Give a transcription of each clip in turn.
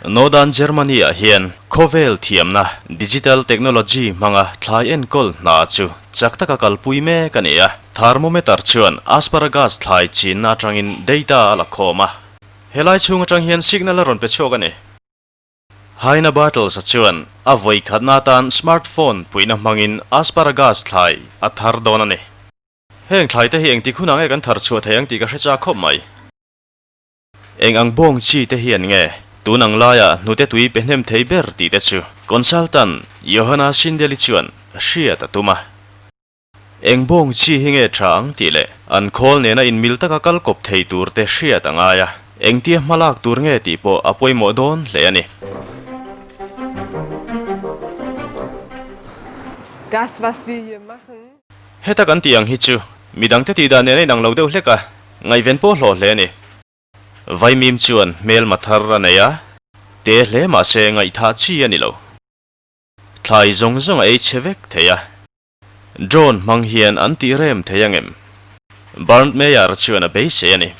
Northern Germany-ah hian khawvel thiamna, digital technology, hmanga thlai enkawl hna chu chak taka kalpui mek a ni a. Thermometer chuan asparagus thlai chinna atangin data a la khawm a. Helai chhung atang hian signal a rawn pe chhuak a ni. Haina Bartels-a chuan a vawi khatna atan smartphone puihna hmangin asparagus thlai a thar dawn a ni. Heng thlai te hi engtik hunah nge kan thar chhuah thei ang tih ka hre chak khawp mai. Eng ang bawng chi te hian nge tun ang laia hnute tui pe hnem thei ber tih te chu consultant Johanna Schindeli chuan hriat a tum a. Eng bawng chi hi nge tha ang tih leh an khawl nena inmil taka kal kawp thei tur te hriat a ngai a, engtia hma lak tur nge tih pawh a pawimawh dawn hle a ni. Das was wir hier machen. Heta kan tih ang hi chu midangte tih dan nen a inang lo deuh hlek a, ngaihven pawh hlawh hle a ni. Vaimim chuan hmelma thar a nei a, te hle mahse ngaihthah chi a ni lo. Thlai zawng zawng a ei chhe vek thei a. Drone hmang hian an tih rem thei ang em? Bernd Meyer chuan a beisei a ni.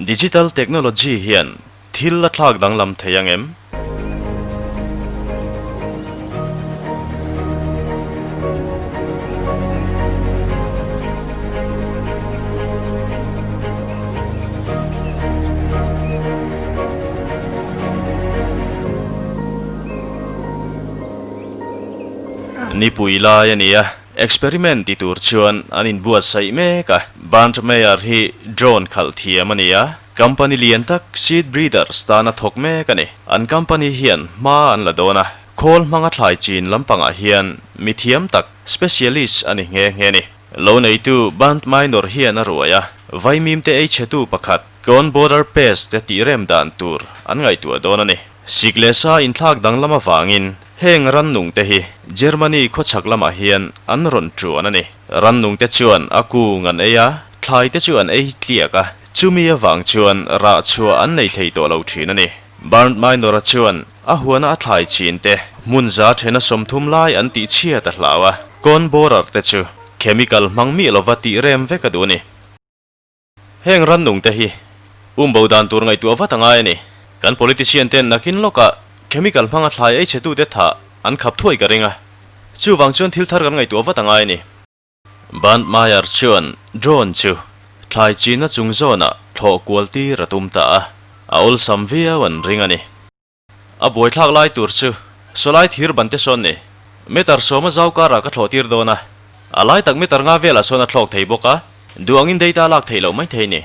Digital technology hian thil a thlak danglam thei ang em? Nipui lai a ni a, experiment ti tur chuan an inbuatsaih mek a. Bernd Meyer hi drone khalh thiam a ni a, company lian tak Seed Breeders tana thawk mek a ni. An company hian hma an la dawn a, khawl hmanga thlai chin lampangah hian mi thiam tak, specialist, a ni nghe nghe a ni. Lo neitu Bernd Minor hian a ruai a, vaimimte ei chhetu pakhat, Corn borer pest te tih rem dan tur an ngaihtuah dawn a ni. Sik leh sa inthlak danglam avangin heng rannung te hi Germany khawchhak lamah hian an rawn tuan a ni. Rannung te chuan a kung an ei a, thlai te chu an ei tliak a, chumi avang chuan rah chhuah an nei thei tawh lo thin a ni. Bernd Minor-a chuan a huana a thlai chin te hmun za thena 30 lai an tih chhiat a hlau a, corn borer te chu chemical hmang mih lova tih rem vek a duh a ni. Heng rannung te hi umbo dan tur ngaihtuah vat a ngai a ni. Kan politician ten nakin lawkah chemical hmanga thlai ei chhetute thah an khap thuai ka ring a. Chuvang chuan thil thar kan ngaihtuah vat a ngai a ni. Bernd Meyer chuan drone chu thlai china chung zawnah thlawh kual tir a tum ta a, a awlsam viau an ring a ni. A buaithlak lai tur chu sawlai thir ban te sawn ni. Meter sawma zau karah ka thlawh tir dawn a, a lai tak meter nga velah sawn a thlawk thei bawk a, duh angin data lak theih loh mai thei ni.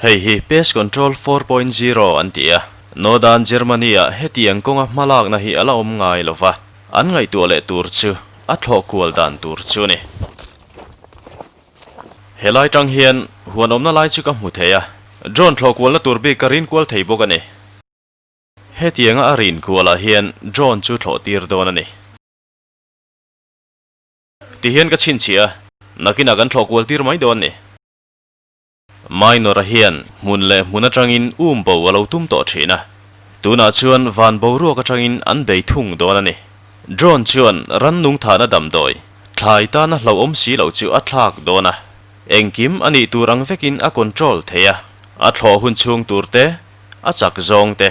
Hei hi Pest Control 4.0 an ti a, Northern Germany-ah hetiang kawnga hmalakna hi a la awm ngai lo va, an ngaihtuah leh tur chu a thlawh kual dan tur chu a ni. Helai tang hian huan awmna lai chu ka hmu thei a, drone thlawh kualna tur bik ka rin kual thei bawk a ni. Hetianga a rin kualah hian drone chu thlawh tir dawn a ni. Tihian ka chhinchhiah a, nakinah kan thlawh kual tir mai dawn a ni. Minor-a hian hmun leh hmun atangin um bo a lo tum tawh thin a, tunah chuan van boruak atangin an bei thung dawn a ni. Drone chuan rannung thahna damdawi, thlai tana hlauhawm si loh chu a thlak dawn a, engkim a nih tur ang vekin a control thei a, a thlawh hun chhung tur te, a chak zawng te,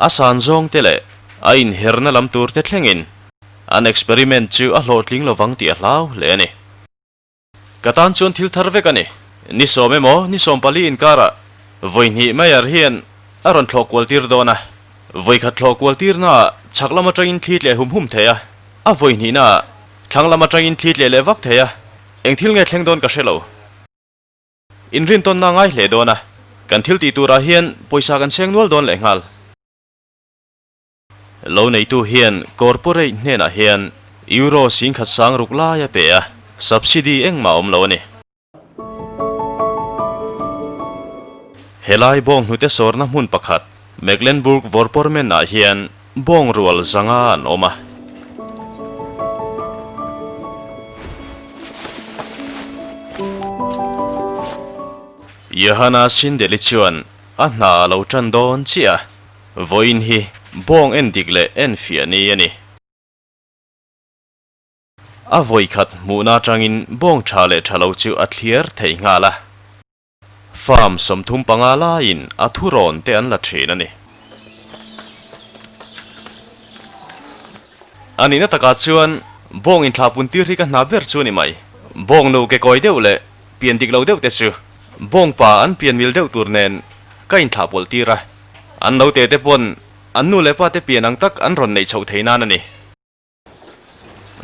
a san zawng te leh a inherna lam tur te thlengin an experiment chu a hlawhtling lovang tih a hlau hle a ni. Ka tan chuan thil thar vek a ni. Ni sawm emaw, ni 14 inkarah vawi hnih Meyer hian a rawn thlawh kual tir dawn a. Vawi khat thlawh kual tirnaah chhak lam atangin thli tleh hum hum thei a, a vawi hnihnaah thlang lam atangin thli tleh leh vak thei a. Eng thil nge thleng dawn ka hre lo. Inrintawnna a ngai hle dawn a, kan thil tih turah hian pawisa kan seng nual dawn lehnghal. Lo neitu hian corporate hnenah hian euro 10,000 sang ruk lai a pe a, subsidy engmah a awm lo a ni. Helai bawng hnute sawrna hmun pakhat Mecklenburg Vorpommern-ah hian bawng rual zanga an awm a. Johanna Schindeli chuan a hna a lo tan dawn chiah a. Vawiin hi bawng en dik leh en fiah ni a ni. A vawikhat hmuhna atangin bawng tha leh tha lo chu a thliar thei nghal a. Farm 35 laiin a thurawn te an la thin a ni. A nihna takah chuan bawng inthlahpun tir hi ka hna ber chu a ni mai. Bawng nu ke kawi deuh leh pian dik lo deuh te chu bawng pa an pian mil deuh tur nen ka inthlahpawlh tir a. An naute te pawn an nu leh pa te pian ang tak an rawn neih chhoh theih nan a ni.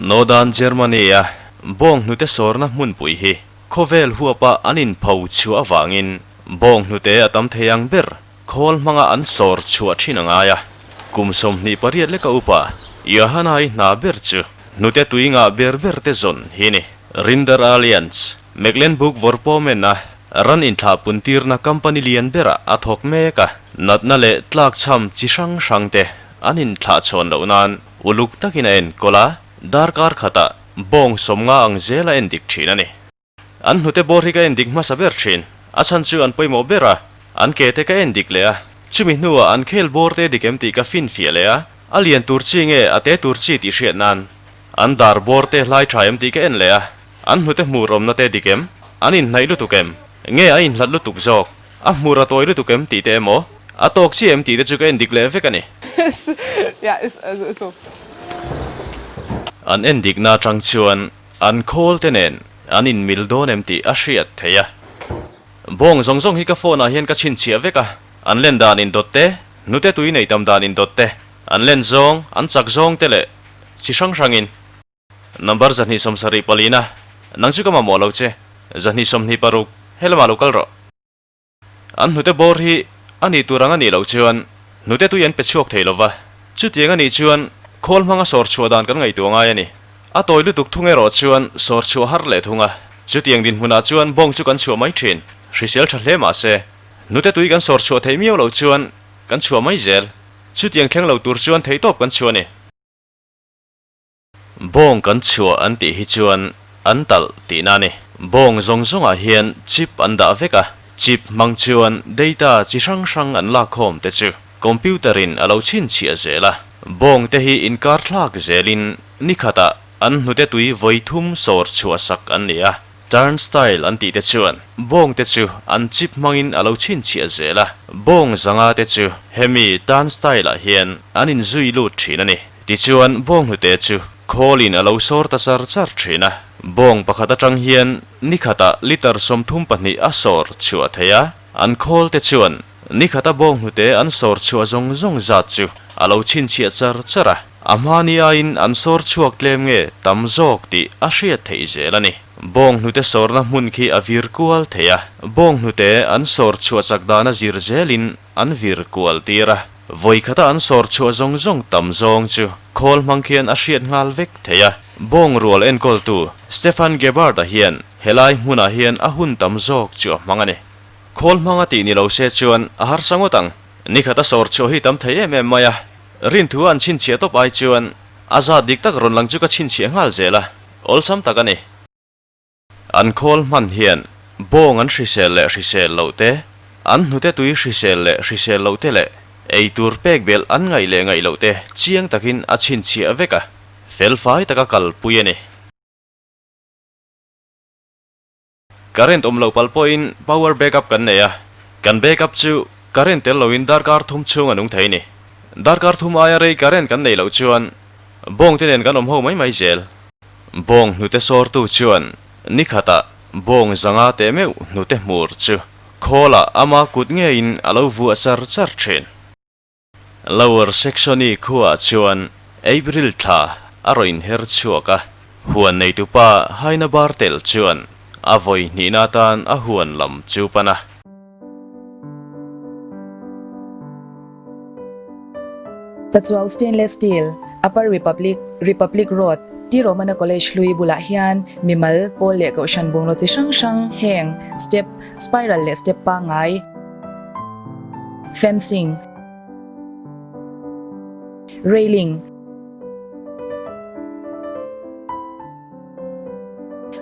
Northern Germany-a bawng hnute sawrna hmunpui hi khawvel huapa an inpho chhuah avangin bawng hnute a tam thei ang ber khawl hmanga an sawr chhuah thin a ngai a. Kum 28 leka upa Johanna-i hna ber chu hnute tui ngah ber ber te zawn hi ni. Rinder Allianz, Mecklenburg-Vorpommern-a ran inthlahpun tirna company lian berah a thawk mek a, natna leh tlakchham chi hrang hrang te an inthlahchhawn loh nan Uluk takin a enkawl a, darkar khatah bawng 50 ang zel a endik thin a ni. An hnute bawr hi ka endik hmasa ber thin, a chhan chu an pawimawh ber a, an ke te ka endik leh a, chumi hnuah an khel bawr te dik em tih ka finfiah leh a, a lian tur chi nge a te tur chi tih hriat nan. An dar bawr te hlai tha em tih ka en leh a, an hnute hmur awmna te dik em, an inhnaih lutuk em, nge a inhlat lutuk zawk, A hmur a tawi lutuk em tih te emaw, a tawk chiah em tih te chu ka en dik leh vek a ni. An en dikna atang chuan an khawl te nen an inmil dawn em tih a hriat theih a. Bawng zawng zawng hi ka phone ah hian ka chhinchhiah vek a, an len dan indawt te, hnute tui nei tam dan indawt te, an len zawng, an chak zawng te leh chi hrang hrangin. Number 274 na, nang chu ka mamawh lo che, 226, helamah lo kal rawh. An hnute bawr hi a nih tur ang a nih loh chuan hnute tui an pe chhuak thei lo va, chutiang a nih chuan khawl hmanga sawr chhuah dan kan ngaihtuah ngai a ni. A tawi lutuk thung erawh chuan sawr chhuah har leh thung a, chutiang dinhmunah chuan bawng chu kan chhuah mai thin, hrisel tha hle mah se, hnute tui kan sawr chhuah theih miau loh chuan kan chhuah mai zel, chutiang thleng lo tur chuan theihtawp kan chhuah a ni. Bawng kan chhuah an tih hi chuan an talh tihna a ni. Bawng zawng zawngah hian chip an dah vek a, chip hmang chuan data chi hrang hrang an lakkhawm te chu computer in a lo chhinchhiah zel a. Bawng te hi inkar thlak zelin ni khatah an hnute tui vawi thum sawr chhuah sak an ni a. Turnstile an tih te chuan bawng te chu an chip hmangin a lo chhinchhiah zel a, bawng zanga te chu hemi turnstile ah hian an inzui lut thin a ni. Tichuan bawng hnute chu khawlin a lo sawr ta char char thin a, bawng pakhat atang hian ni khatah litre 32 a sawr chhuah thei a, an khawl te chuan ni khata bawng hnute an sawr chhuah zawng zawng zat chu a lo chhinchhiah char char a. A hmani aiin an sawr chhuak tlem nge tam zawk tih a hriat theih zel a ni. Bawng hnute sawrna hmun khi a vir kual thei a, bawng hnute an sawr chhuah chak dana zir zelin an vir kual tir a. Vawi khata an sawr chhuah zawng zawng tam zawng chu khawl hmang khian a hriat nghal vek thei a. Bawng rual enkawltu Stefan Gebhardt-a hian helai hmunah hian a hun tam zawk chu a hmang a ni. Khawl hmang a tih ni lo se chuan a harsa ngawt ang. Ni khata sawr chhuah hi tam thei em em mai a. Rinthu an chhinchhiah tawp ai chuan a zat dik tak rawn lang chu ka chhinchhiah nghal zel a, awlsam tak a ni. An khawl hman hian bawng an hrisel leh hrisel loh te, an hnute tui hrisel leh hrisel loh te leh ei tur pek belh an ngaih leh ngaih loh te chiang takin a chhinchhiah vek a, felfai taka kalpui a ni. Current awm loh palh pawhin power backup kan nei a, kan backup chu current tel loin darkar thum chhung a nung thei ni. Darkar thum aia rei current kan neih loh chuan bawng te nen kan awm ho mai mai zel. Bawng hnute sawrtu chuan ni khatah bawng 500 teh meuh hnute hmur chu khawlah ama kut ngeiin a lo vuah char char thin. Lower Saxony khuaah chuan April thla a rawn inher chhuak a, huan neitupa Haina Bartel chuan a vawi hnihna atan a huan lam chu pan a. Pachuau Stainless Steel, Upper Republic, Republic Road, T Romana College hlui bulah hian mimal, pawl leh kohhran bungraw chi hrang hrang heng, step, spiral leh step pangngai, Fencing, Railing,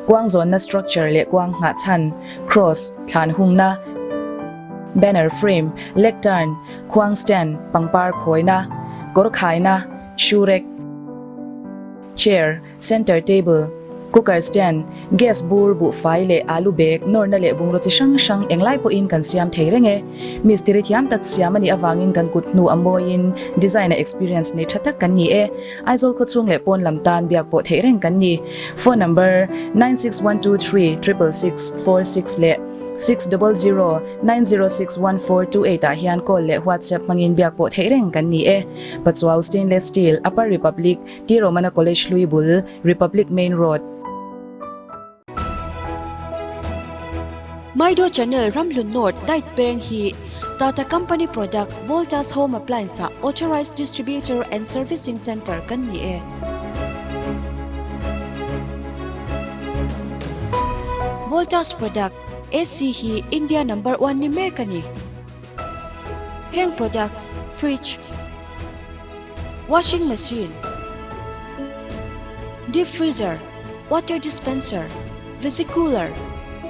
Kuang zawnna structure leh kuang nghah chhan, cross, thlan hungna, banner frame, lectern, khuang stand, pangpar khawina, kawr khaina, shoe rack, chair, center table. Cooker stand, gas bur, buhfai leh alu bag, nawrna leh bungraw chi hrang hrang englai pawhin kan siam thei reng e. Mistiri thiam tak siam a nih avangin kan kut hnu a mawiin design a experience nei tha tak kan ni e. Aizawl khawchhung leh pawn lam tan biak pawh theih reng kan ni. Phone number, 96123 666 46 leh 600 906 1428 ah hian call leh WhatsApp hmangin biak pawh theih reng kan ni e. Pachuau Stainless Steel, Upper Republic, T Romana College hlui bul, Republic Main Road. Maido Channel Ramhlun North Diet Peng hi Tata Company Product Voltas Home Appliance ah Authorized Distributor and Servicing Centre kan ni e. Voltas Product AC hi India Number One ni mek a ni. Heng products Fridge, Washing Machine, Deep Freezer, Water Dispenser, Visi Cooler,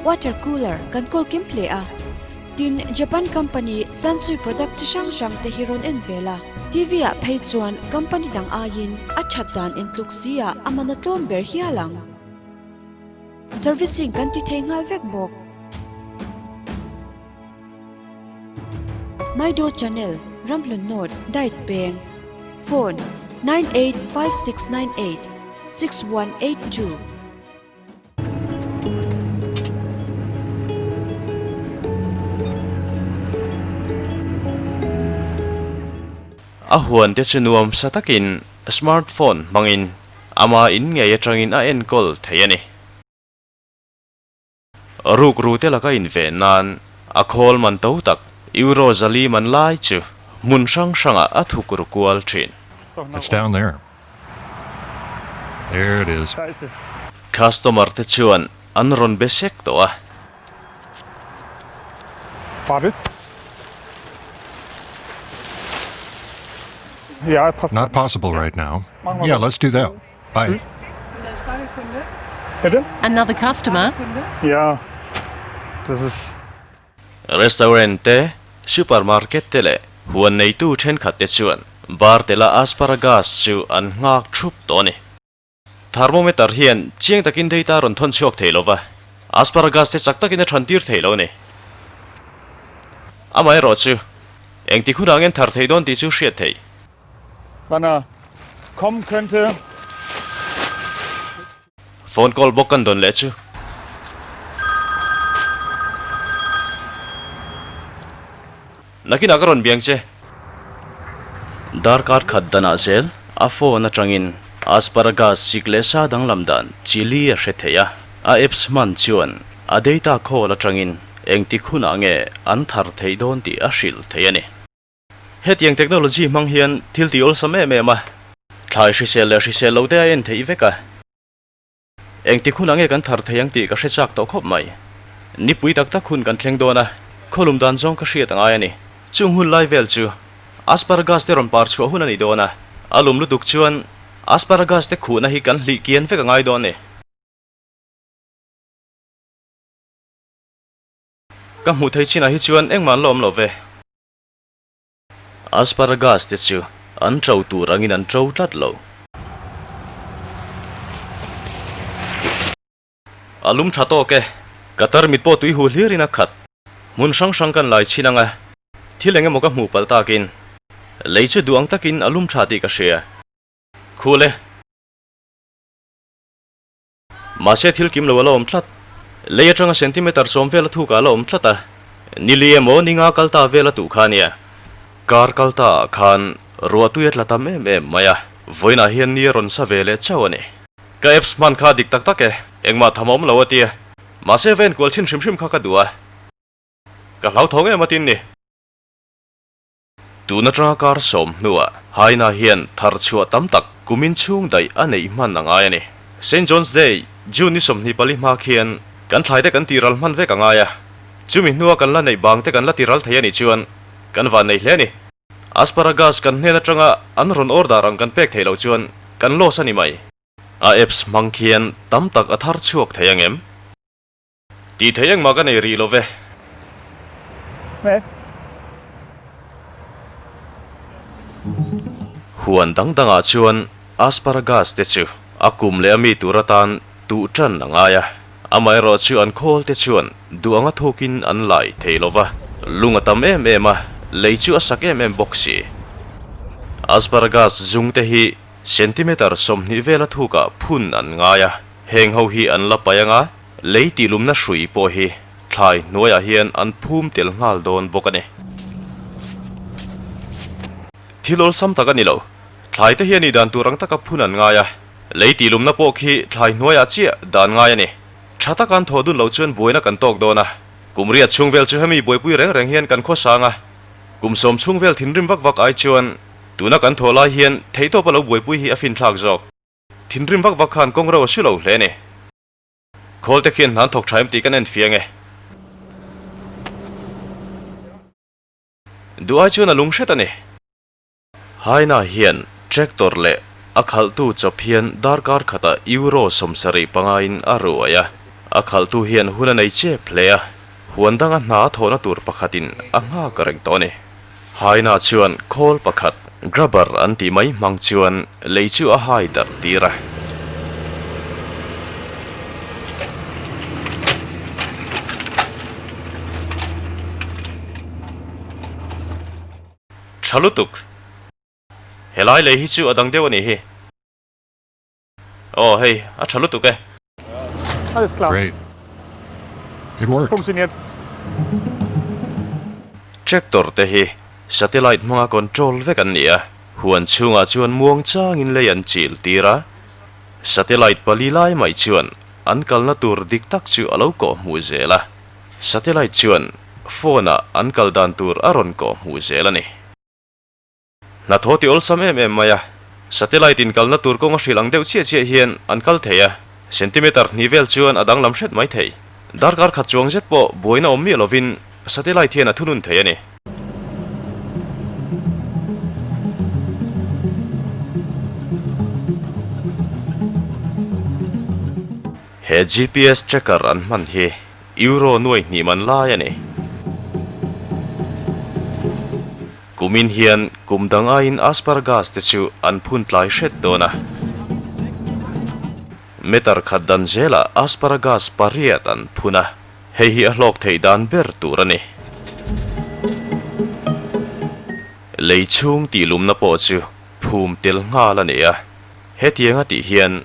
Water Cooler kan kawl kim hle a. Tin, Japan company Sansui product chi hrang hrang te hi rawn en vel a. TV ah phei chuan company dang aiin a that dan intluk si ah a man a tlawm ber hial ang. Servicing kan ti thei nghal vek bawk. Maido Channel, Ramhlun North, Diet Peng, Phone, 985698 6182. A huan te chu nuam sa takin smartphone hmangin ama in ngei atangin a enkawl thei a ni. Rukru te laka inven nan a khawl man to tak Euro zali man lai chu hmun hrang hrangah a thuk ru kual thin. It's down there. There it is. Customer te chuan an rawn be sek tawh a. Not possible right now. Yeah, let's do that. Bye. Another customer? Ja, das ist. Restaurant te, supermarket te leh huan neitu thenkhat te chuan bar tela asparagus chu an nghak thup tawh a ni. Thermometer hian chiang takin data rawn thawn chhuak thei lova, asparagus te chak takin a than tir thei lo a ni. Amaherawh chu engtik hunah ngen thar thei dawn tih chu hriat theih. Wann er kommen könnte. Phone call bawk kan dawn leh chu. Nakinah ka rawn biang che. Darkar khat danah zel a phone atangin asparagus sik leh sa danglam dan chili a hre thei a. A apps hman chuan a data call atangin engtik hunah nge an thar theih dawn tih a hrilh thei a ni. Hetiang technology hmang hian thil tih awlsam em em a, thlai hrisel leh hrisel lo te a en theih vek a. Engtik hunah nge kan thar thei ang tih ka hre chak tawh khawp mai. Nipui tak tak hun kan thleng dawn a, khawlum dan zawng ka hriat a ngai a ni. Chung hun lai vel chu asparagus te rawn par chhuah hun a ni dawn a, a lum lutuk chuan asparagus te khuhna hi kan hlih kian vek a ngai dawn a ni. Ka hmuh thei chinah hi chuan engmah an la awm lo ve. Asparagus te chu an ṭo tur angin an ṭo tlat lo. A lum ṭha tawk e. Ka tarmit pawh tui huh hlirin a khat. Hmun hrang hrang kan lai chhin ang a, thil eng emaw ka hmuh palh takin lei chu duh ang takin a lum ṭha tih ka hria. Khul e. Mahse thil kim lo a la awm tlat. Lei atanga centimeter sawm vel a thuk ah a la awm tlat a. Nili emaw ni nga kal ta vel a tuh kha ania. Kar kal ta ah khan ruah tui a tla tam em em mai a. Vawiinah hian ni a rawn sa ve leh chauh a ni. Ka apps hman kha dik tak tak e, engmah tham a awm lo a tia. Mahse va enkual chhin hrim hrim kha ka duh a. Ka hlauthawng em a tin ni. Tun atanga kar sawm hnuah Haina hian thar chhuah tam tak kumin chhung daih a neih hman a ngai a ni. Saint John's Day, June ni 24 hma khian kan thlaite kan tihral hman vek a ngai a, chumi hnua kan la neih bangte kan la tihral thei a nih chuan kan van nei hle a ni. Asparagus kan hnen atanga an rawn order ang kan pek theih loh chuan kan loss a ni mai. A apps hmang khian tam tak a thar chhuak thei ang em? Tih theih engmah ka nei rih lo ve. Huan dang dangah chuan asparagus te chu a kum leh a mi tur atan Tuh ṭan a ngai a, amaherawh chu an khawl te chuan duh anga thukin an lai thei lo va, lung a tam em em a, lei chu a sak em em bawk si. Asparagus zung te hi centimeter 20 vela thukah phun an ngai a, heng ho hi an la paih anga lei tihlumna hrui pawh hi thlai hnuaiah hian an phum tel nghal dawn bawk a ni. Thil awlsam tak a ni lo, thlai te hian ih dan tur ang taka phun an ngai a. Lei tihlumna pawh khi thlai hnuaiah chiah dan ngai a ni. Tha taka an thawh dun loh chuan buaina kan tawk dawn a. Kum riat chhung vel chu hemi buaipui reng reng hian kan khawsang a. Kum sawm chhung vel thinrim vak vak ai chuan tuna kan thawh lai hian theihtawpa lo buaipui hi a finthlak zawk. Thinrim vak vak khan kawng ro a si lo hle a ni. Khawl te khian hnan thawk tha em tih kan en fiang e. Duh ai chuan a lung hret a ni. Haina hian tractor leh a khalhtu chawp hian darkar khatah euro 75 in a ruai a, a khalhtu hian hun a nei chep hle a, huan danga hna a thawhna tur pakhatin a nghak reng tawh a ni. Haina chuan khawl pakhat, grubber an tih mai hmang chuan lei chu a hai darh tir a. Tha lutuk. Helai lei hi chu a dang deuh a nih hi. Aw hei, a tha lutuk e. Alles klar. Great. It worked. Funktioniert. Tractor te hi satellite hmanga control vek an ni a, huan chhungah chuan muang changin lei an chil tir a. Satellite pali lai mai chuan an kalna tur dik tak chu a lo kawh hmuh zel a. Satellite chuan phone ah an kal dan tur a rawn kawh hmuh zel a ni. Hnathawh ti awlsam em em mai a, satellite in kalna tur kawng a hrilh ang deuh chiah chiah hian an kal thei a, centimeter hnih vel chuan a danglam hret mai thei. Darkar khat chuang zet pawh buaina awm miah lovin satellite hian a thunun thei a ni. He GPS tracker an hman hi Euro nuai hnih man lai a ni. Kumin hian kum dang aiin asparagus te chu an phun tlai hret dawn a. Meter khat dan zelah asparagus pariat an phun a, hei hi a hlawk theih dan ber tur a ni. Lei chhung tihlumna pawh chu phum tel nghal a ni a, hetianga tih hian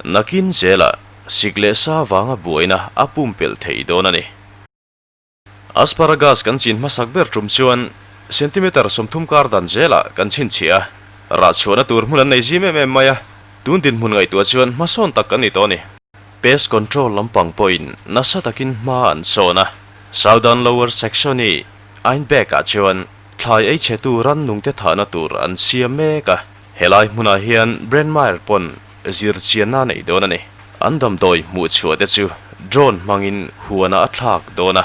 nakin zelah Sik leh sa vanga buaina a pumpelh thei dawn a ni. Asparagus kan chin hmasak ber tum chuan centimeter 30 kar dan zelah kan chhinchhiah a, rah chhuahna tur hmun an nei zim em em mai a, tun dinhmun ngaihtuah chuan hmasawn tak kan ni tawh a ni. Pest control lampang pawhin nasa takin hma an sawn a, Southern Lower Saxony Einbeck-ah chuan thlai ei chhetu rannungte thahna tur an siam mek a, helai hmunah hian Brandmeier pawn Zirchianna a nei dawn a ni. An damdawi hmuh chhuah te chu drone hmangin huanah a thlak dawn a,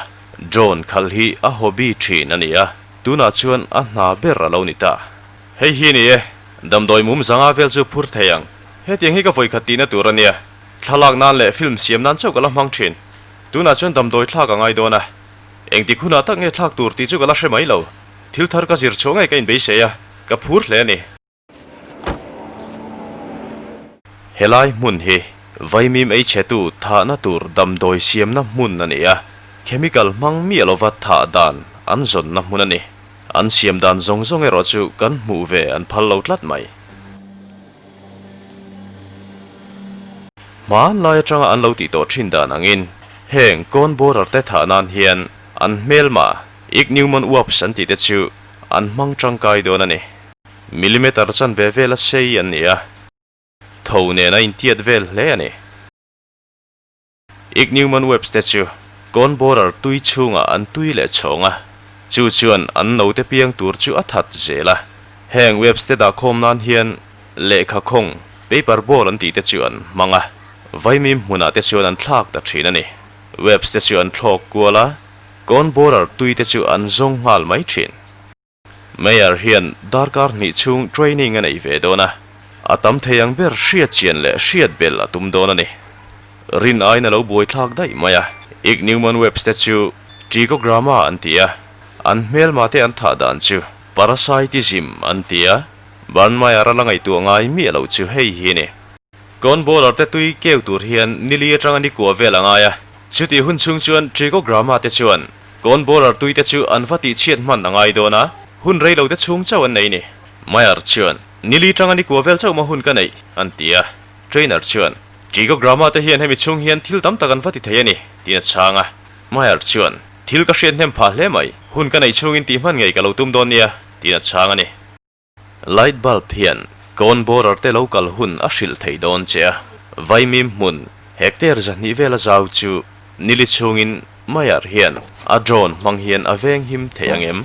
drone khal hi a hobby thin a ni a, tunah chuan a hna ber a lo ni ta. Hei hi ni e, damdawi mum zanga vel chu phur thei ang. Hetiang hi ka vawikhat tihna tur a nia, thlalak nan leh film siam nan chauh ka la hmang thin. Tunah chuan damdawi thlak a ngai dawn a, engtik hunah tak nge thlak tur tih chu ka la hre mai lo. Thil thar ka zir chhuah ngei ka inbeisei a, ka phur hle a ni. Helai hmun hi vaimim ei chhetu thahna tur damdawi siamna hmun a ni a, chemical hmang miah lova thah dan an zawnna hmun a ni. An siam dan zawng zawng erawh chu kan hmuh ve an phal lo tlat mai. Hmanlai atanga an lo tih tawh thin dan angin heng corn borer te thah nan hian an hmelma ichneumon wasps an tih te chu an hmang tangkai dawn a ni. Millimeter chanve vela sei an ni a, tho nen a intiat vel hle a ni. Ichneumon webs te chu corn borer tui chhungah an tui leh chhawng a, chu chuan an note piang tur chu a that zel a. Heng webs te dahkhawm nan hian lehkha khawng, paper ball an tih te chu an hmang a, vaimim hmunah te chuan an thlak ta thin a ni. Webs te chu an thlawk kual a, corn borer tui te chu an zawng nghal mai thin. Mayor hian darkar hnih chhung training a nei ve dawn a, a tam thei ang ber hriat chian leh hriat bel a tum dawn a ni. Rin aiin a lo buaithlak daih mai a, Ichneumon webs te chu Trichogramma an ti a, an hmelma te an thah dan chu Parasitism an ti a, Bernmayer a la ngaihtuah ngai miah loh chu hei hi a ni. Kawn bowler te tui keu tur hian nili atanga ni kua vel a ngai a, chutih hun chhung chuan Trichogramma te chuan kawn bowler tui te chu an va tih chhiat hman a ngai dawn a, hun rei lo te chhung chauh an nei ni. Meyer chuan, Nili atanga ni kua vel chauh maw hun ka neih? an ti a. Trainer chuan, Trichogramma te hian hemi chhung hian thil tam tak an va ti thei a ni, tiin a chhang a. Meyer chuan, Thil ka hriat hnem phah hle mai, hun ka neih chhungin tih hman ngei ka lo tum dawn nia, tiin a chhang a ni. Light bulb hian kawn borer te lo kal hun a hrilh thei dawn che a, vaimim hmun hectare 200 vela zau chu nili chhungin Meyer hian a drone hmang hian a veng him thei ang em?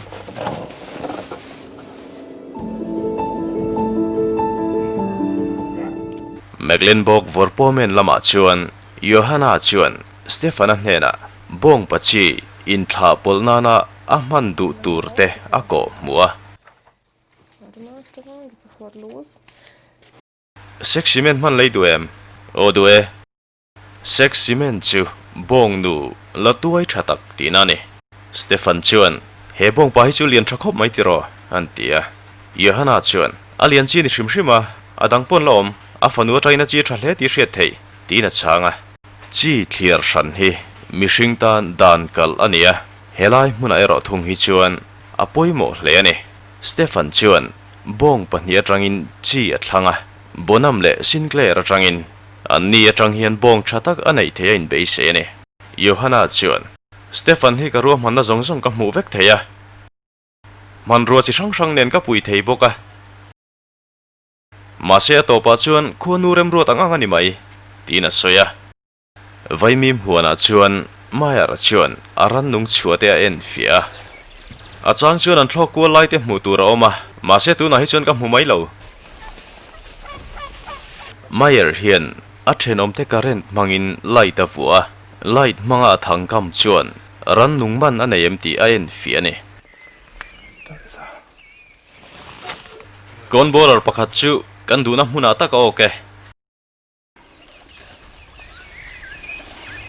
Mecklenburg Vorpommern lamah chuan Johanna chuan Stefana hnenah bawngpa chi inthlah pawlh nana a hman duh tur te a kawh hmuh a. Warte mal, Stefan, geht sofort los. Sex cement hman lei duh em? Aw duh e. Sex cement chu bawng nu la tuai tha tak tihna a ni. Stefan chuan, He bawng pa hi chu lian tha khawp mai tiraw? an ti a. Johanna chuan, A lian chi ni hrim hrim a, a dang pawn la awm, a fanu atangin a chi tha hle tih hriat theih, tiin a chhang a. Chi thliar hran hi mihring tan dan kalh a ni a, helai hmunah erawh thung hi chuan a pawimawh hle a ni. Stefan chuan bawng pahnih atangin chi a thlang a, Bonham leh Sinclair atangin anni atang hian bawng tha tak a neih theih a inbeisei a ni. Johanna chuan, Stefan hi ka ruahmanna zawng zawng ka hmuh vek thei a, hmanrua chi hrang hrang nen ka pui thei bawk a. Mahse a tawpah chuan khuanu remruat ang ang a ni mai, tiin a sawi a. Vaimim huanah chuan Meyer chuan a rannung chhuah te a en fiah a. A chang chuan an thlawk kual lai te hmuh tur a awm a, mahse tunah hi chuan ka hmu mai lo. Meyer hian a thenawmte current hmangin light a vuah a, light hmanga a thang kam chuan rannung man a nei em tih a en fiah a ni. Kawn bowler pakhat chu kan duhna hmunah tak a awk e.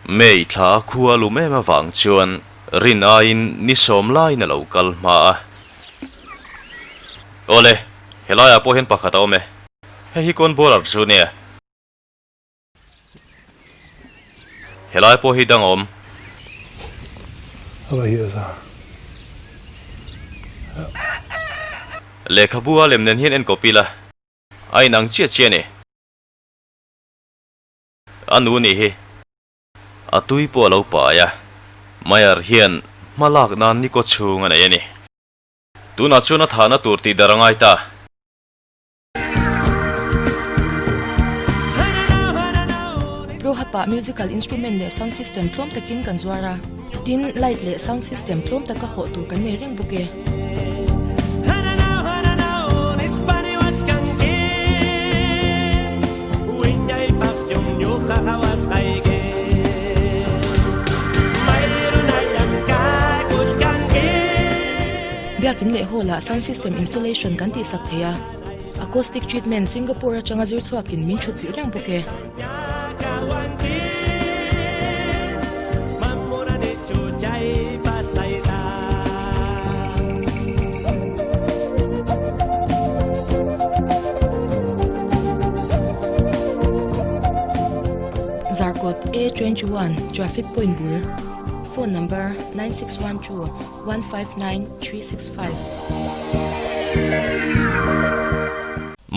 May thla a khua lum em avang chuan rin aiin ni sawm laiin a lo kal hma a. Awle, helaiah pawh hian pakhat a awm e. Hei hi kawn bawlar chu nia. Helai pawh hi dang a awm. Lehkhabu a lem nen hian en kawp ila a inang chiah chiah a ni. A nu nih hi. A tui pawh a lo pai a. Meyer hian hma lak nan ni kaw chhung a nei a ni. Tunah chuan a thahna tur tih dar a ngai ta. Rohapa musical instrument leh sound system tlawm takin kan zuar a. Tin, light leh sound system tlawm taka hawh tur kan nei reng bawk e. Biakin leh hall ah sound system installation kan tihsak thei a, acoustic treatment Singapore atanga zir chhuakin min thut chilh reng bawk e. Zarkawt A21 Traffic Point bul Phone number 9612 159 365.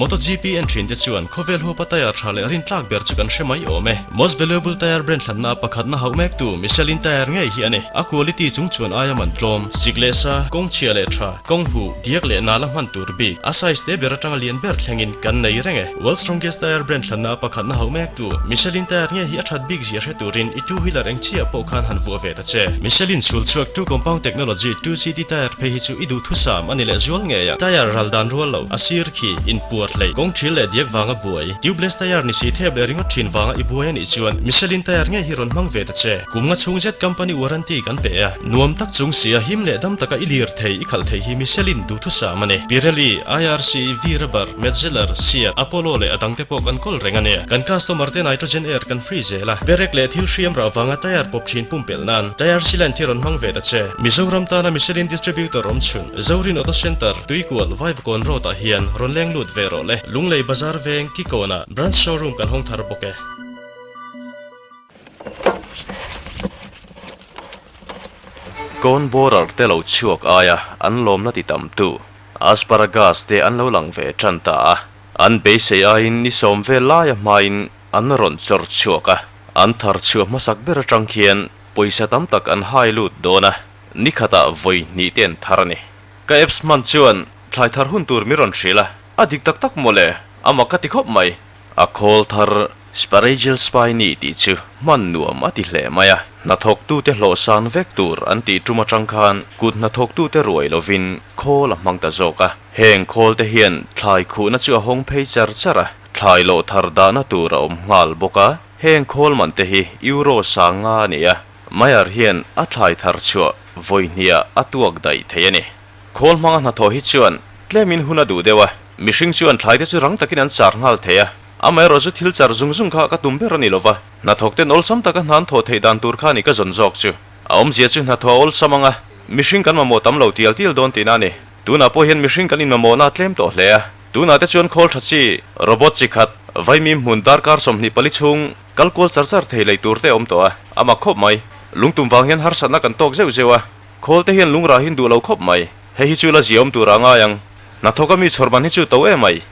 MotoGP en thin te chuan khawvel huapa tyre tha leh rintlak ber chu kan hre mai awm e. Most valuable tyre brand hlanna pakhatna hauh mek tu Michelin tyre ngei hi a ni. A quality chung chuan aia man tlawm, sik leh sa, kawng chhia leh tha, kawng huh, diak leh nala hman tur bik, a size te ber atanga lian ber thlengin kan nei reng e. World strongest tyre brand hlanna pakhatna hauh mek tu Michelin tyre ngei hi a that bik zia hre turin i two wheeler eng chiah pawh khan han vuah ve ta che. Michelin chhul chhuak two compound technology 2CT tyre phei hi chu i duh thusam a ni leh zual ngei a. Tyre ral dan rual lo, a sir khi, inpuar hlei, kawng thil leh diak vanga buai, tubeless tyre ni si thep leh ringawt thin vanga i buai a nih chuan Michelin tyre ngei hi rawn hmang ve ta che. Kum nga chhung zet company warranty kan pe a, nuam tak chung sia him leh dam taka i lir thei i khalh thei hi Michelin duhthusam a ni. Pirelli, IRC, V-Rubber, Metzeler, Seat, Apollo leh a dangte pawh kan kawl reng a nia. Kan customer te nitrogen air kan free zel a, perek leh thil hriam rah vanga tyre pawp thin pumpelh nan tyre sealant hi rawn hmang ve ta che. Mizoram tana Michelin distributor awm chhun, Zorin Auto Centre, Tuikual, Vaivakawn Road ah hian rawn leng lut ve rawh. rawh le. Lunglei Bazar veng Kikawnah Branch Showroom kan hawng thar bawk e. Corn borer te lo chhuak aia an lawmna ti tamtu asparagus te an lo lang ve tan ta a. An beisei aiin ni sawm vel laia hmain an rawn chawr chhuak a. An thar chhuah hmasak ber atang khian pawisa tam tak an hai lut dawn a, ni khatah vawi hnih te an thar a ni. Ka apps hman chuan thlai thar hun tur mi rawn hrilh a, a dik tak tak mawle, a mak ka ti khawp mai. A khawl thar Sparagil Spiny tih chu hman nuam a ti hle mai a, hnathawktute hlawh san vek tur an tih tum atang khan kut hnathawktute ruai lovin khawl a hmang ta zawk a. Heng khawlte hian thlai khuhna chu a hawng phei char char a, thlai lawh thar dahna tur a awm nghal bawk a. Heng khawl man te hi Euro sang nga a ni a, Meyer hian a thlai thar chhuah vawi hniah a tuak daih thei a ni. Khawl hmanga hnathawh hi chuan tlemin hun a duh deuh a, mihring chuan thlai te chu rang takin an char nghal thei a, amaherawh chu thil char zung zung kha ka tum ber a ni lova, hnathawk ten awlsam taka hna an thawh theih dan tur kha ni ka zawn zawk chu. A awmzia chu hnathawh a awlsam ang a, mihring kan mamawh tam lo tial tial dawn tihna a ni. Tunah pawh hian mihring kan inmamawhna a tlem tawh hle a, tunah te chuan khawl tha chi, robot chi khat, vaimim hmun darkar 24 chhung kal kual char char thei lei tur te a awm tawh a, a mak khawp mai. Lungtum vang hian harsatna kan tawk zeuh zeuh a, Khawl te hian lungrah hin duh lo khawp mai. Hei hi chu la ziaawm tur a ngai ang. Hnathawk a mi chhawr man hi chu to em mai.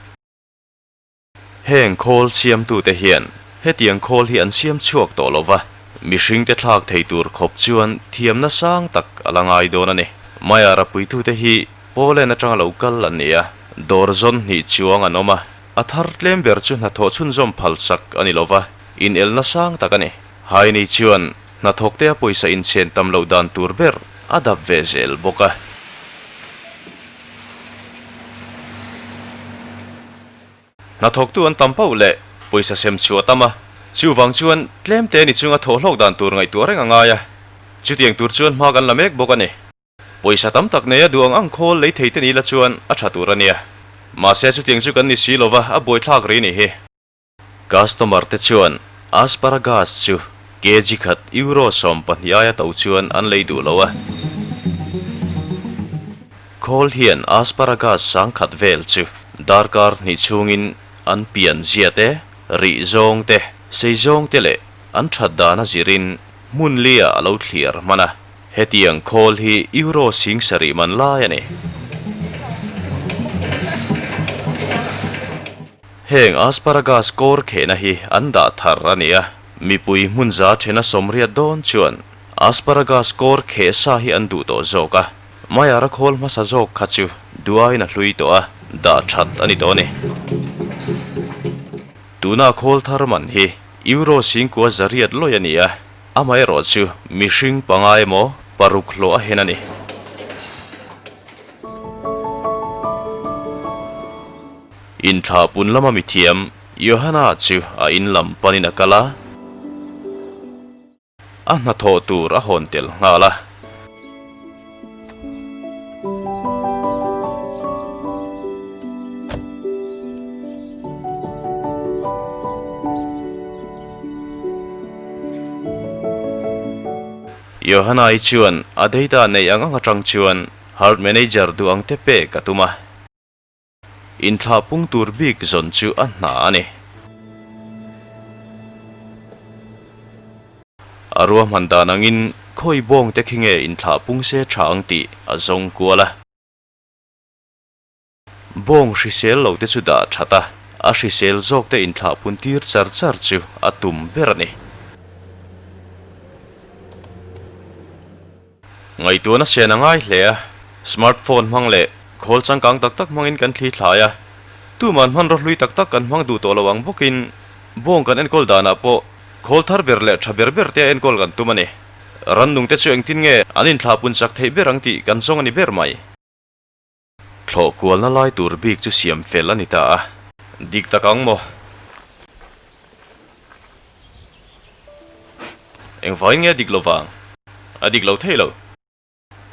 Heng khawl siamtute hian hetiang khawl hi an siam chhuak tawh lo va, mihring te thlak thei tur khawp chuan thiamna sang tak a la ngai dawn a ni. Maiara puitute hi Poland atanga lo kal an ni a, dawr zawn hnih chuang an awm a, a thar tlem ber chu hnathawh chhunzawm phalsak a ni lo va, inelna sang tak a ni. Haini chuan Hnathawkte a pawisa inchen tam loh dan tur ber a dap ve zel bawk a. Hnathawktu an tam pauh leh pawisa sem chu a tam a, chuvang chuan tlem te ni chunga thawhhlawk dan tur ngaihtuah reng a ngai a, chutiang tur chuan hma kan la mek bawk a ni. Pawisa tam tak neia duh ang ang khawl lei thei te ni la chuan a tha tur a nia. Mahse chutiang chu kan ni si lova a buaithlak ri ni hi. Customer te chuan asparagus chu kg khat euro 12 aia to chuan an lei duh lo a. Khawl hian asparagus sangkhat vel chu darkar hnih chhungin an pian zia te, rih zawng te, sei zawng te leh an that dan a zirin hmun lia a lo thliar hman a. Hetiang khawl hi euro 7000 man lai a ni. Heng asparagus kawr khehna hi an dah thar a ni a, mipui hmun za thena sawmriat dawn chuan asparagus kawr kheh sa hi an duh tawh zawk a, Mayara khawl hmasa zawk kha chu duaiin a hlui tawh a, dah that a ni tawh a ni. Tuna khawl thar man hi euro 9800 lawi a ni a, amaherawh chu mihring panga emaw paruk hlawh a hen a ni. Inthlah pun lama mithiam Johanna chu a in lam panin a kal a, a hnathawh tur a hawn tel nghal a. Johanna-i chuan a data neih ang ang atang chuan Hard Manager duh ang te pek a tum a. Inthlah pung tur bik zawn chu a hna a ni. A ruahman dan angin khawi bawng te khi nge inthlah pung se tha ang tih a zawng kual a. Bawng hrisel lo te chu dah that a, a hrisel zawk te inthlah pun tir char char chu a tum ber a ni. Ngaihtuahna sen a ngai hle a, smartphone hmang leh khawl changkang tak tak hmangin kan thli thlai a, tuman hmanraw hlui tak tak kan hmang duh tawh lo ang bawkin bawng kan enkawl danah pawh khawl thar ber leh tha ber ber te a enkawl kan tum a ni. Rannung te chu engtin nge an inthlahpun chak theih ber ang tih kan zawng a ni ber mai. Thlawh kualna lai tur bik chu siam fel a ni ta a. Dik tak ang maw? Engvangin nge a dik lo vang? A dik lo thei lo.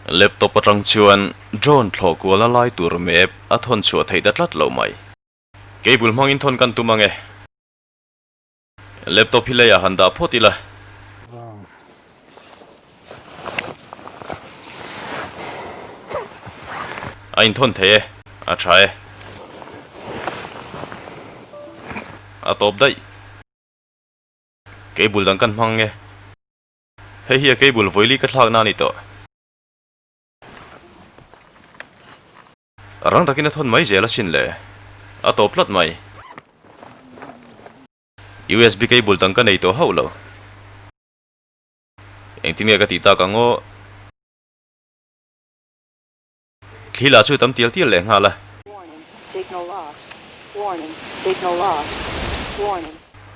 Laptop atang chuan drone thlawh kualna lai tur map a thawn chhuah theih ta tlat lo mai. Cable hmangin thawn kan tum ang e. Laptop hi leiah han dah phawt ila. A inthawn thei e, a tha e. a tawp daih. Cable dang kan hmang nge? Hei hi a cable vawili ka thlakna a ni tawh. Rang takin a thawn mai zel asin le. A tawp tlat mai. USB cable dang ka nei tawh hauh lo. Engtin nge ka tih tak ang aw? Thli lah chu tam tial tial leh nghal a.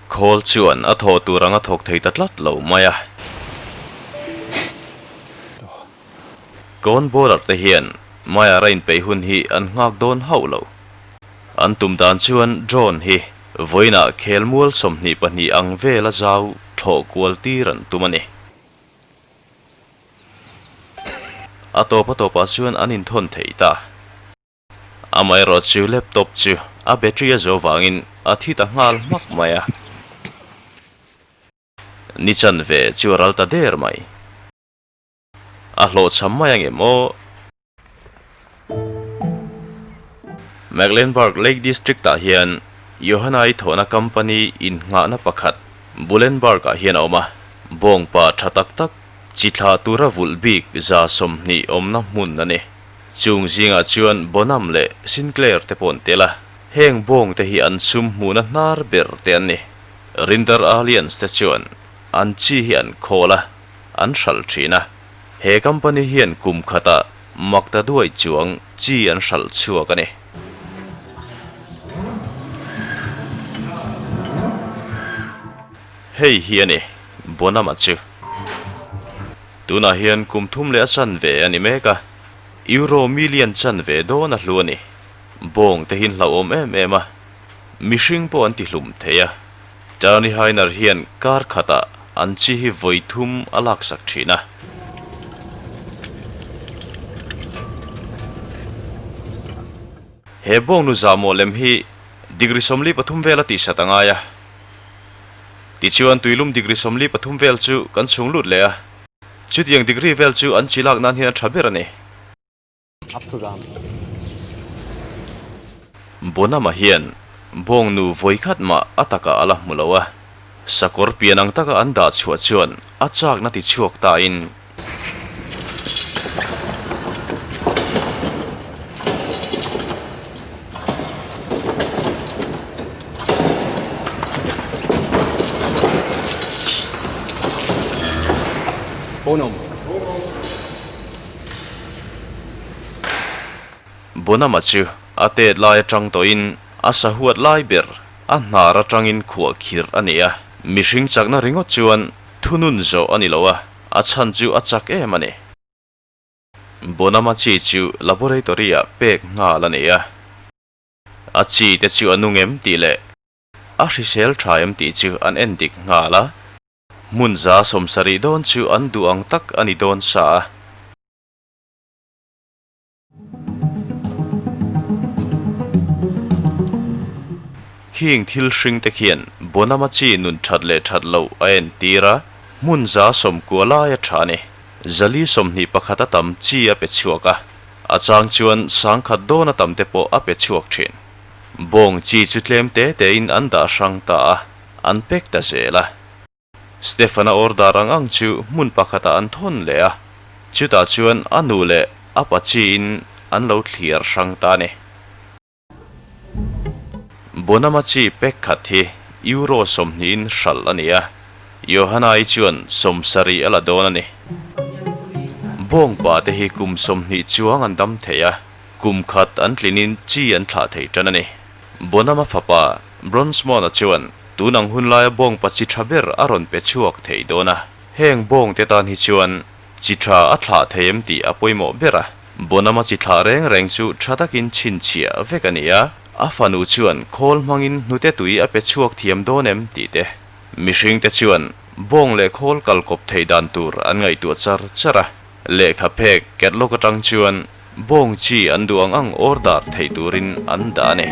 Khawl chuan a thawh tur anga thawk thei ta tlat lo mai a. Kawn bowler te hian Maiara inpeih hun hi an nghak dawn hauh lo. An tum dan chuan drone hi vawiinah khelmual 22 ang vela zau thlawh kual tir an tum a ni. A tawp a tawpah chuan an inthawn thei ta. Amaherawh chu laptop chu a battery a zo vangin a thi ta nghal hmak mai a. Ni chanve chu a ral ta der mai. A hlawhchham mai ang em aw? Mecklenburg Lake District-ah hian Johanna-i thawhna company innghahna pakhat Bullenberg-ah hian a awm a. Bawngpa tha tak tak chi thlah tura vulh bik 120 awmna hmun a ni. Chung zingah chuan Bonham leh Sinclair te pawh an tel a. Heng bawng te hi an sum hmuhna hnar ber te an ni. Rinder Alliance te chuan an chi hi an khawl a. an hralh thin a, he company hian kum khatah makta duai chuang chi an hralh chhuak a ni. Hei hi a ni, Bonama chu. Tunah hian kum thum leh a chanve a ni mek a, Euro million chanve dawn a hlu a ni. Bawng te hi hlauhawm em em a, mihring pawh an tihlum thei a. Tani Hainer hian kar khatah an chi hi vawi thum a laksak thin a. He bawngnu zahmawh lem hi degree 43 vel a tihsat a ngai a. Tichuan tuilum degree 43 vel chu kan chhung lut leh a. Chutiang degree vel chu an chi lak nan hian a tha ber a ni. Bonama hian bawngnu vawi khat mah a takah a la hmu lo a, sakawr pian ang taka an dah chhuah chuan a chakna ti chhuak tain. Bonama chu a tet lai atang tawhin a sahuat lai ber a hnar atangin khuah khirh a ni a, mihring chakna ringawt chuan thunun zawh a ni lo a, a chhan chu a chak em a ni. Bonama chi chu laboratory-ah pek nghal a ni a, a chi te chu a nung em tih leh a hrisel tha em tih chu an en dik nghal a, hmun 170 dawn chu an duh ang tak a ni dawn sa a. Khing thil hring te khian Bonama chi nun that leh that loh a entir a, hmun 90 lai a tha a ni. 421 a tam chi a pe chhuak a, a chang chuan 10,000 dawn a tam te pawh a pe chhuak thin. Bawng chi chu tlem te tein an dah hrang ta a, an pek ta zel a. Stefan-a order ang ang chu hmun pakhatah an thawn leh a, chutah chuan a nu leh a pa chiin an lo thliar hrang ta a ni. Bonama chi pek khat hi Euro sawmhnihin hralh a ni a, Johanna-i chuan 70 a la dawn a ni. Bawngpa te hi kum 20 chuang an dam thei a, kum khat an tlinin chi an thlah thei tan a ni. Bonama fapa Bronsmon-a chuan tun ang hun laia bawngpa chi tha ber a rawn pe chhuak thei dawn a, heng bawng te tan hi chuan chi tha a thlah thei em tih a pawimawh ber a. Bonama chi thlah reng reng chu tha takin chhinchhiah vek a ni a, a fanu chuan khawl hmangin hnute tui a pe chhuak thiam dawn em tih te. Mihring te chuan bawng leh khawl kal kawp thei dan tur an ngaihtuah char char a, lehkha phek catalog atang chuan Bawng chi an duh ang ang order theih turin an dah a ni.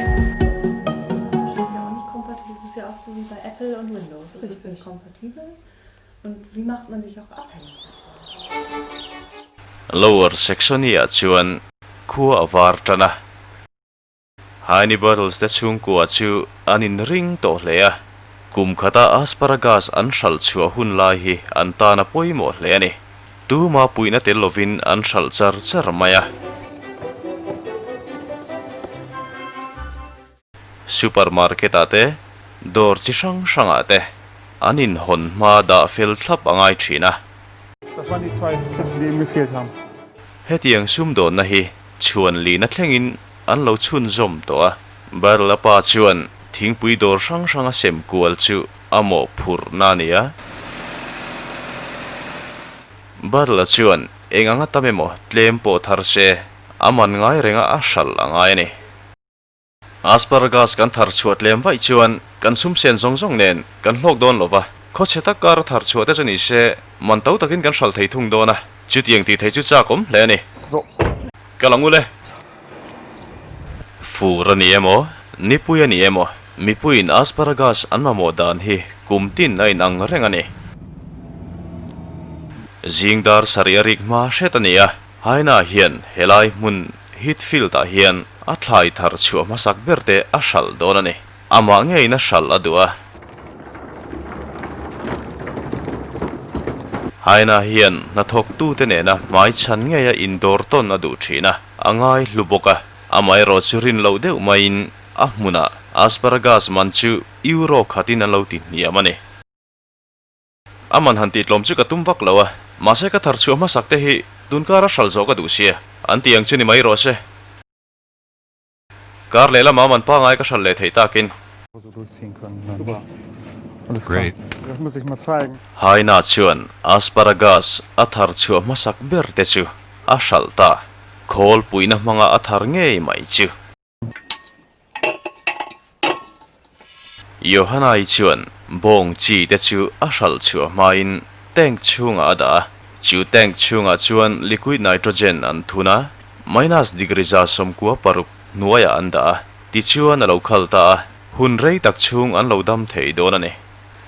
Lower Saxony-ah chuan khua a var tan a. Heini Bartels te chhungkua chu an inring tawh hle a, kum khata asparagus an hralh chhuah hun lai hi an tan a pawimawh hle a ni. Tuma puihna tel lovin an hralh char char mai a. Supermarket ah te, dawr chi hrang hrang ah te an inhawn hma dah fel thlap a ngai thin a. Hetiang sumdawnna hi chhuan lihna thlengin an lo chhunzawm tawh a. Barrel a pa chuan thingpui dawr hrang hrang a sem kual chu a mawhphurhna a ni a. Barrel a chuan eng anga tam emaw tlem pawh thar se, a man ngai renga a hralh a ngai a ni. Asparagus kan thar chhuah tlem vaih chuan kan sum sen zawng zawng nen kan hlawk dawn lo va, khawchhe tak kar a thar chhuah te chu ni se man to takin kan hral thei thung dawn a, chutiang tih thei chu chak awm hle a ni. Ka lang ule. Fur a ni emaw, nipui a ni emaw, mipuiin asparagus an mamawh dan hi kum tin a inang reng a ni. Zing dar sarih a rik hma hret a ni a. Haina hian helai hmun Heathfield-ah hian a thlai thar chhuah hmasak ber te a hralh dawn a ni. Amah ngeiin a hralh a duh a. Haina hian hnathawktute nena hmai chhan ngeia indawr tawn a duh thin a, a ngai hlu bawk a. Amaherawh chu rin loh deuh maiin a hmunah asparagus man chu euro khatin an lo ti hniam a ni. A man han tih tlawm chu ka tum vak lo a, mahse ka thar chhuah hmasak te hi tun kara hral zawh ka duh sia, an ti ang chu ni mai rawh se. Kar leh lama man pangai ka hral leh theih takin. Great. Haina chuan asparagus a thar chhuah hmasak ber te chu a hralh ta, khawl puihna hmanga a thar ngei mai chu. Johanai chuan bawng chi te chu a hralh chhuah hmain tank chhungah a dah a, chu tank chhungah chuan liquid nitrogen an thun a, minus degree 96 hnuaiah an dah a, tichuan a lo khal ta a, hun rei tak chhung an lo dam thei dawn a ni.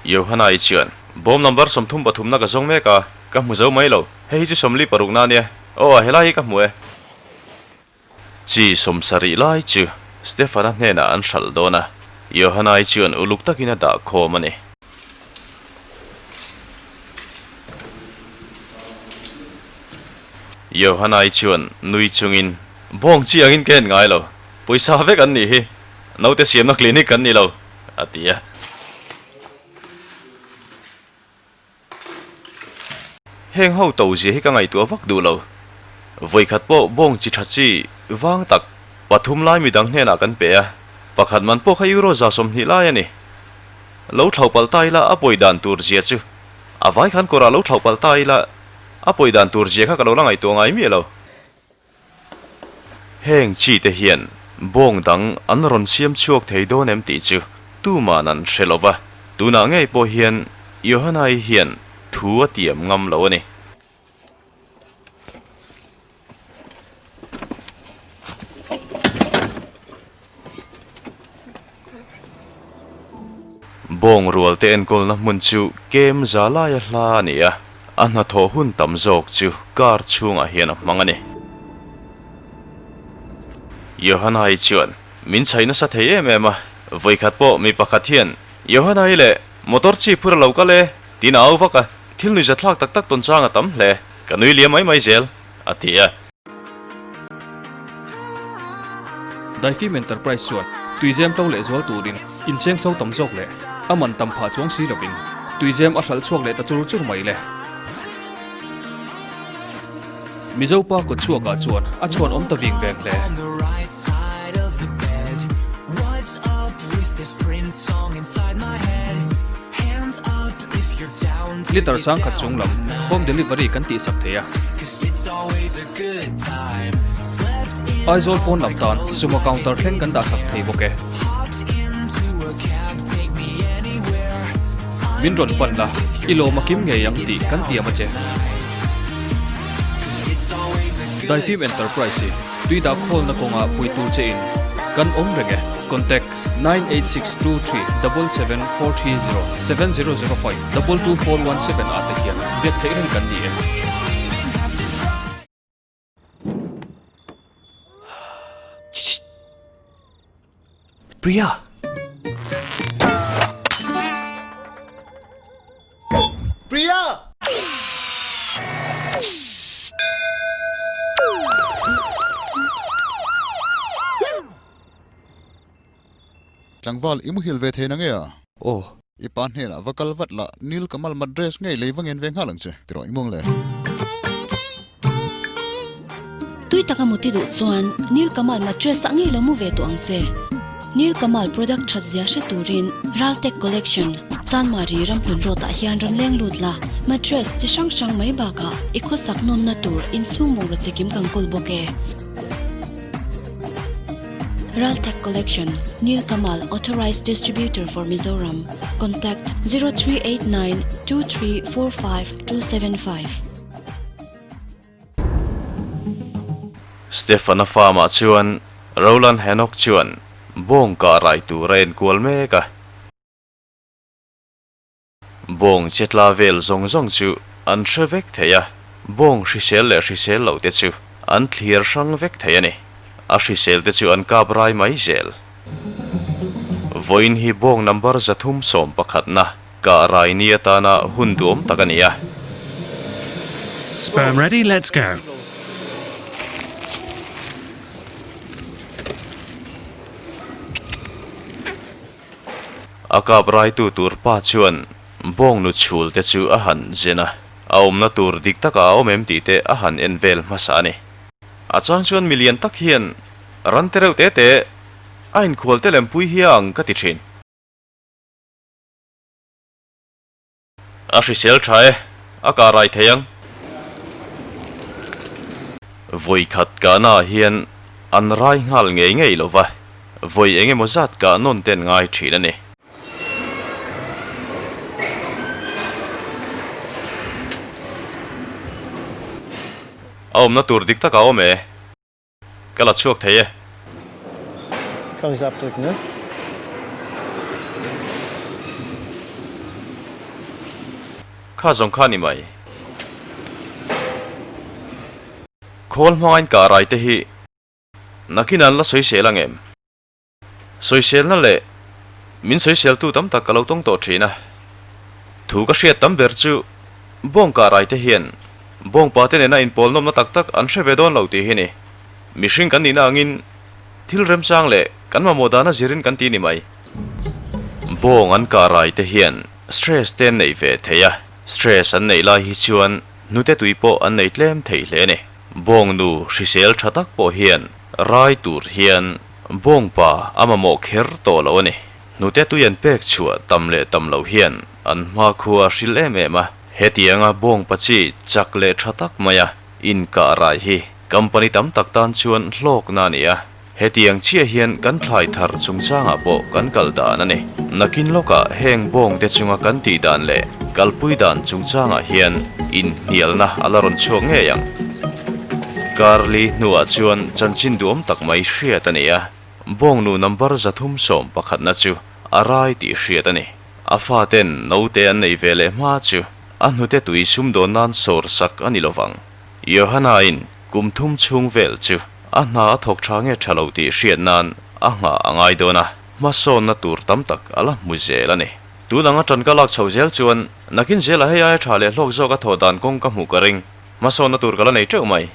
Johanai chuan, Bawm number 33 na ka zawng mek a, ka hmu zo mai lo, hei hi chu 46 na ania, aw a helai hi ka hmu e. Chi 70 lai chu Stefana hnenah an hralh dawn a, Johanai chuan uluk takin a dah khawm a ni. Johanai chuan nui chungin, Bawng chi angin ka en ngai lo, pawisa vek an nih hi, naute siamna clinic an ni lo, a ti a. Heng ho to zia hi ka ngaihtuah vak duh lo. Vawikhat pawh bawng chi tha chi vang tak pathum lai midang hnenah kan pe a, pakhat man pawh kha euro 120 lai a ni. Lo thlauh palh ta ila a pawi dan tur zia chu a vai khan kawrah lo thlauh palh ta ila a pawi dan tur zia kha ka lo la ngaihtuah ngai miah lo. Heng chi te hian bawng dang an rawn siam chhuak thei dawn em tih chu tuman an hre lo va, tunah ngei pawh hian Johanai hian thu a tiam ngam lo a ni. Bawng rual te enkawlna hmun chu kem za laia hla a ni a, a hnathawh hun tam zawk chu car chhungah hian a hmang a ni. Johanai chuan min chhaih nasa thei em em a, vawikhat pawh mi pakhat hian Johanai leh motor chi phur a lo kal e tiin a au vak a, thil nuihza thlak tak tak tawn chang a tam hle, ka nui liam mai mai zel, a ti a. Daifim Enterprise chuan tuizem tlo leh zual turin inseng so tam zawk leh a man tam phah chuang si lovin tuizem a hralh chhuak leh ta chur chur mai le. Mizo pa kut chhuakah chuan a chhuan awm ta ving veng hle. Liter sangkhat chung lam home delivery kan tihsak thei a. Aizawl pawn lam tan Sumo counter thleng kan dahsak thei bawk e. Min rawn pan la, i lawm a kim ngei ang tih kan tiam a che. Daifim Enterprise hi tui dah khawlna kawngah pui tur che in kan awm reng e. Contact, 98623 77430 7005 22417 ah te hian biak theih reng kan ni e. Priya! Priya! Tlangval, i muhil ve thei na nge a? Aw. I pa hnenah va kal vat la, Nil Kamal Madress ngei lei va ngen ve nghal ang che, ti rawh i muang le. Tui taka muti duh chuan Nil Kamal Mattress ah ngei lo mu ve tawh ang che. Nil Kamal product that zia hre turin Raltek Collection, Chanmari Ramhlun Road ah hian rawn leng lut la. Mattress chi hrang hrang mai bakah i khawsak nawnna tur inchhung bungraw chikim kan kawl bawk e. Raltek Collection, Nil Kamal Authorized Distributor for Mizoram. Contact 0389 2345 275. Stefan-a farm-ah chuan Roland Hanok chuan bawng kah rai tur a enkual mek a. Bawng che tla vel zawng zawng chu an hre vek thei a, bawng hrisel leh hrisel loh te chu an thlir hrang vek thei a ni. A hrisel te chu an kap rai mai zel. Vawiin hi bawng number 311 kah rai ni atana hun duam tak a ni a. Sperm ready, let's go. A kap raitu tur pa chuan bawngnu chhul te chu a han zen a, a awmna tur dik takah a awm em tih te a han en vel hmasa a ni. A chang chuan milian tak hian ran te reuh te te a inkhual te lempui hi a ang ka ti thin. A hrisel tha e, a kah rai thei ang. Vawi khat kahna ah hian an rai nghal ngei ngei lo va, vawi eng emaw zat kah nawn ten ngai thin a ni. A awmna tur dik tak a awm e. Ka la chhuak thei e. Kann ich abdrücken, ne? Kha zawng kha ni mai. Khawl hmangain kah rai te hi nakin an la sawisel ang em? Sawiselna leh min sawiseltu tam tak ka lo tawng tawh thin a. Thu ka hriat tam ber chu bawng kah rai te hian bawngpa te nena inpawl nawmna tak tak an hre ve dawn lo tih hi ni. Mihring kan nihna angin thil remchang leh kan mamawh dana zirin kan ti ni mai. Bawng an kah rai te hian stress te an neih ve thei a, stress an neih lai hi chuan hnute tui pawh an nei tlem thei hle a ni. Bawngnu hrisel tha tak pawh hian rai tur hian Bawngpa a mamawh kher tawh lo a ni. Hnute tui an pek chhuah tam leh tam loh hian an hmakhua a hril em em a. Hetianga bawngpa chi chak leh tha tak maia inkah rai hi company tam tak tan chuan hlawkna a ni a. Hetiang chiah hian kan thlai thar chungchangah pawh kan kal dan a ni. Nakin lawkah heng bawngte chunga kan tih dan leh kalpui dan chungchangah hian inhnialna a la rawn chhuak ngei ang. Karli hnuah chuan chanchin duam tak mai hriat a ni a, bawngnu number 311 na chu a rai tih hriat a ni. A faten naute an nei ve leh hma chu a hnute tui sumdawn nan sawr sak a ni lovang. Johanna-in kum thum chhung vel chu a hna a thawk tha nge tha lo tih hriat nan a nghah a ngai dawn a, hmasawnna tur tam tak a la hmu zel a ni. Tun anga tan ka lak chho zel chuan nakin zela hei aia tha leh hlawk zawk a thawh dan kawng ka hmuh ka ring. Hmasawnna tur ka la nei teuh mai.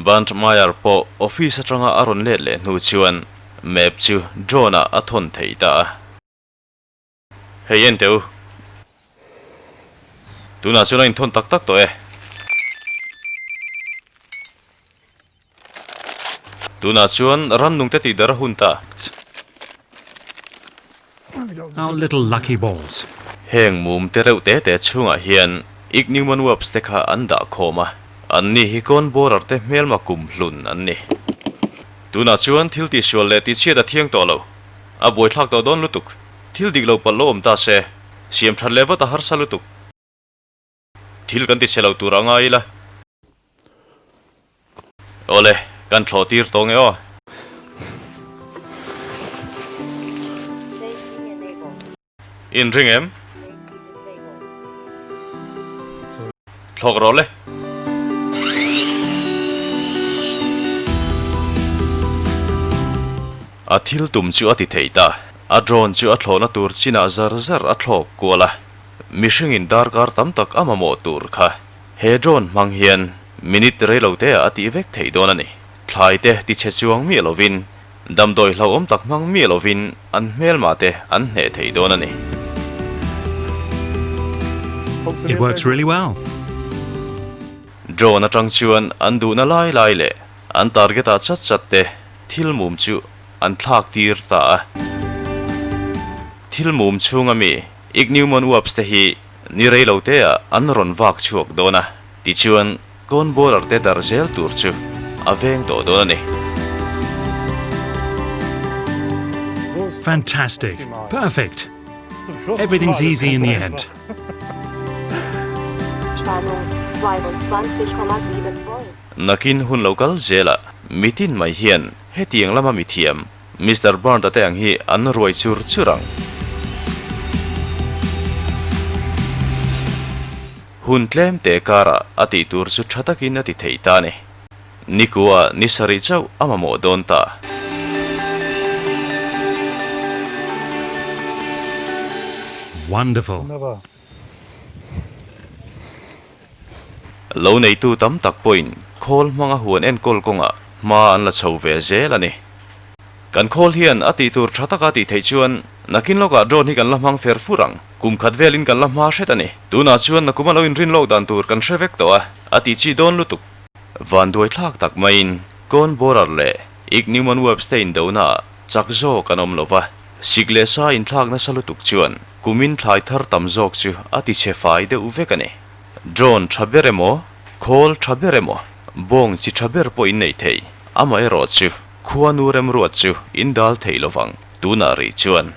Bernd Meyer pawh office atanga a rawn let leh hnu chuan map chu drone ah a thawn thei ta a. Hei en teh u. Tunah chuan a inthawn tak tak tawh e. Tunah chuan rannung te tih dar a hun ta. Our little lucky balls. Heng mum te reuh te te chhungah hian Ichneumon Wasps te kha an dah khawm a, an ni hi kawn borer te hmelma kum hlun an ni. Tunah chuan thil tihsual leh tihchhiat a thiang tawh lo. A buaithlak tawh dawn lutuk. Thil dik lo palh lo awm ta se, siam that leh vat a harsa lutuk. Thil kan ti chhe lo tur a ngai ila. Awle, kan thlawh tir tawh nge aw. In ring em? Thlawk rawh le. A thil tum chu a ti thei ta. A drone chu a thlawhna tur chinah zar zar a thlawk kual a. Mihringin darkar tam tak a mamawh tur kha he drone hmang hian minute reilote ah a tih vek thei dawn a ni. Thlai te ti chhe chuang miah lovin, damdawi hlauhawm tak hmang miah lovin an hmelma te an hneh thei dawn a ni. It works really well. Drone atang chuan an duhna lai lai leh an target ah chat chat te thil mum chu an thlak tir ta a. Thil mum chhunga mi Ichneumon Wasps te hi ni rei lo te ah an rawn vak chhuak dawn a, tichuan Kawn bawler te darh zel tur chu a veng tawh dawn a ni. Fantastic! Perfect! Everything's easy in the end. Nakin hun lo kal zelah mitin mai hian hetiang lama mithiam Mister Burnt-a te ang hi an ruai chur chur ang. Hun tlem teh karah a tih tur chu tha takin a ti thei ta a ni. Nikua ni sarih chauh a mamawh dawn ta. Wonderful. Lo neitu tam tak pawhin khawl hmanga huan enkawl kawngah hma an la chho ve zel a ni. Kan khawl hian a tih tur tha taka tih theih chuan nakin lawkah drone hi kan la hmang fer fur ang. Kum khat velin kan la hma hret a ni. Tunah chuan nakuma lo inrin lawk dan tur kan hre vek tawh a, a tih chi dawn lutuk. Vanduai thlak tak maiin Kawn Borer leh Ichneumon Webs te indonaah chak zawk an awm lo va, sik leh sa inthlak nasa lutuk chuan kumin thlai thar tam zawk chu a ti chhe fai deuh vek a ni. Drone tha ber emaw, khawl tha ber emaw, bawng chi tha ber pawh in nei thei. Amaherawhchu, khuanu remruat chu in dal thei lovang. Tunah rih chuan.